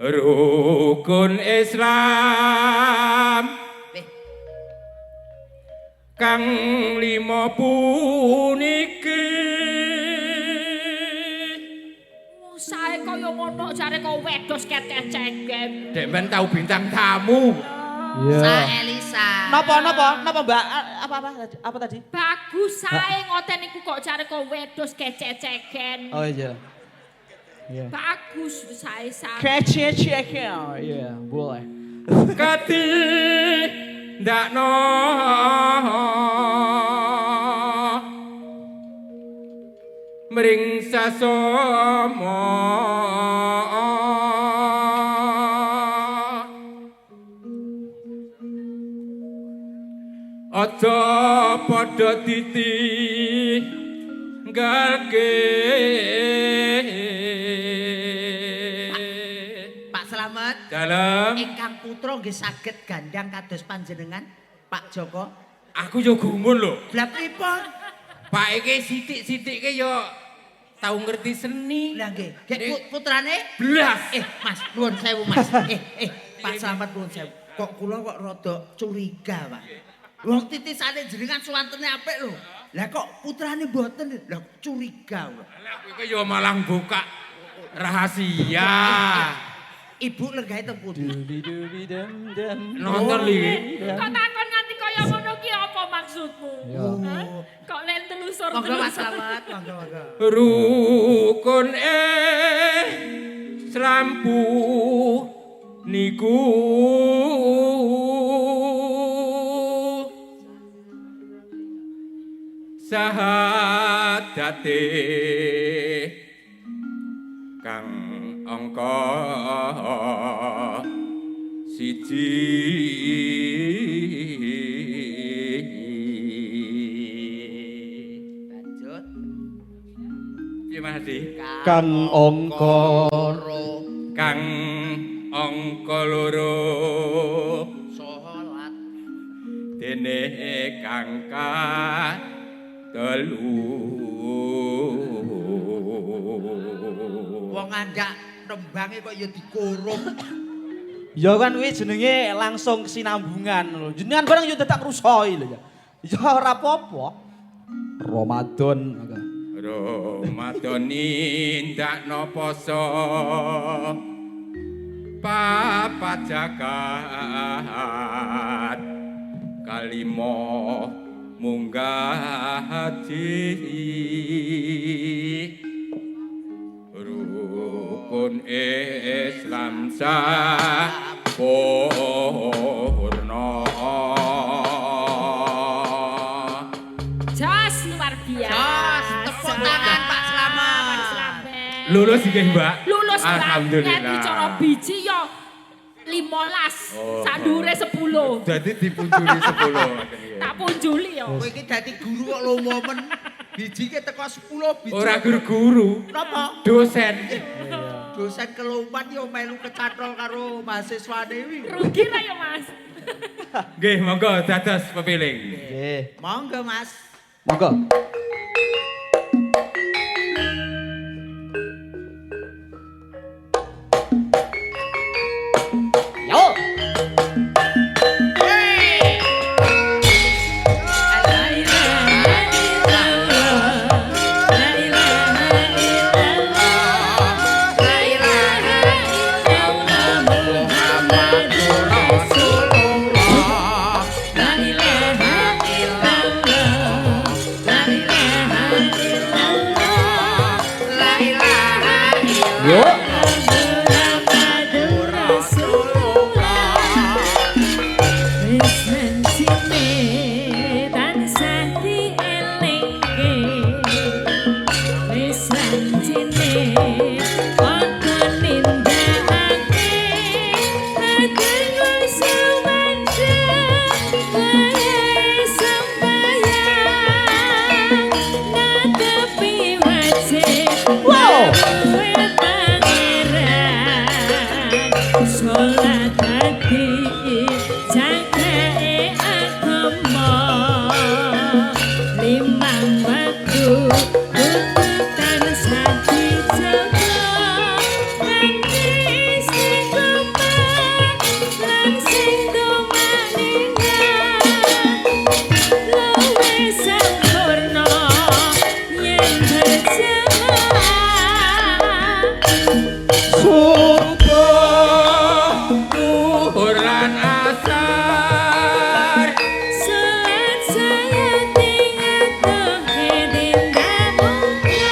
Rukun Islam kang lima puniki. Sae kaya ngono jare kok wedhus kececegen. Dek ben tau bintang tamu. Iya. Sa Elisa. Napa napa napa Mbak? Apa apa apa tadi? Bagus sae ngoten niku kok jare kok wedhus kececegen. Oh iya. Iya. Bagus sae sae. Kececegen. Iya, boleh. Kati ndakno mring sasama aja padha ditinggalke. Pak Slamet. Dalem. Ingkang putra nggih saged gandhang kados panjenengan, Pak Joko. Aku yo gumun lho. Lah pripun? Pak iki sithik-sithike yo tau ngerti seni. Lah nggih. Gek putrane? Blas. Mas, nuwun sewu, Mas. Pak Slamet nuwun sewu. Kok kula kok rada curiga, Pak. Wong titisane jenengan suwantene apik lho. Lah kok putrane mboten? Lah curiga kula. Lah kowe yo malah buka rahasia. Ibu lenggahe teng pundi? Nonton lho. Kok takon nganti kaya ngono ki apa maksudmu? Ya. Hah? Kok len telusur Monggo Mas telusur. Slamet, monggo monggo. Rukun Islam niku sahadate kang angka siji. Lanjut. Piye Mas Adi? Kang angka loro Kang angka loro salat dene kang telu. Wong ngandhak nembange kok ya dikurung. Ya kan kuwi jenenge langsung kesinambungan lho. Jenengan bareng yo dadak ngrusoi lho ya. Ya ora apa-apa. Ramadan. Ramadan nindakno poso papat zakat kalima munggah haji rukun Islam sampurna. Jos luar biasa. Jos, tepuk tangan Pak Slamet. Pak Slamet. Lulus nggih, Mbak? Lulus banget Alhamdulillah. Cara biji yo 15, Oh. sandure 10. Dadi dipunjuli 10. Tak punjuli yo. Kowe iki dadi guru kok lomo men. Bijike teko 10 biji. Ora guru-guru, Napa? dosen. Dosen keloman yo melu kecantol karo mahasiswane kuwi. Rugi ra yo, Mas. Nggih, monggo dados pepiling. Nggih. Monggo, Mas. Monggo. Yo. Rasulullah. La ilaha illallah. La ilaha Subuh, duhur lan asar. Salat saya tinggal dinda mungkar.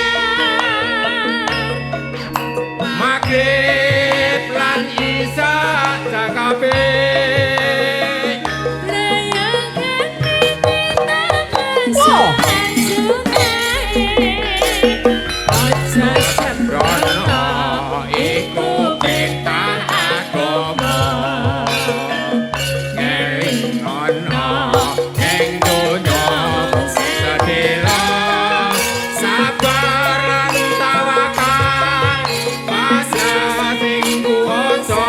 Maghrib lan isya cakape. Rayakan salat sunai. Aja Sembrono iku perintah agama. Ngelingono ing donya sedela, sabar lan tawakal pasrah sing kuwasa.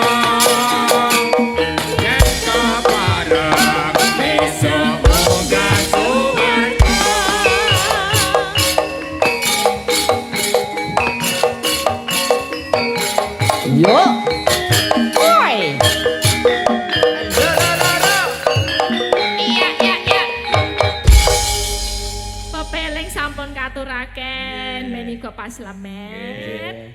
Yen kepareng besok munggah suwarga. Yo. Woi. Iya. Pepeling sampun katuraken menika Pak Slamet.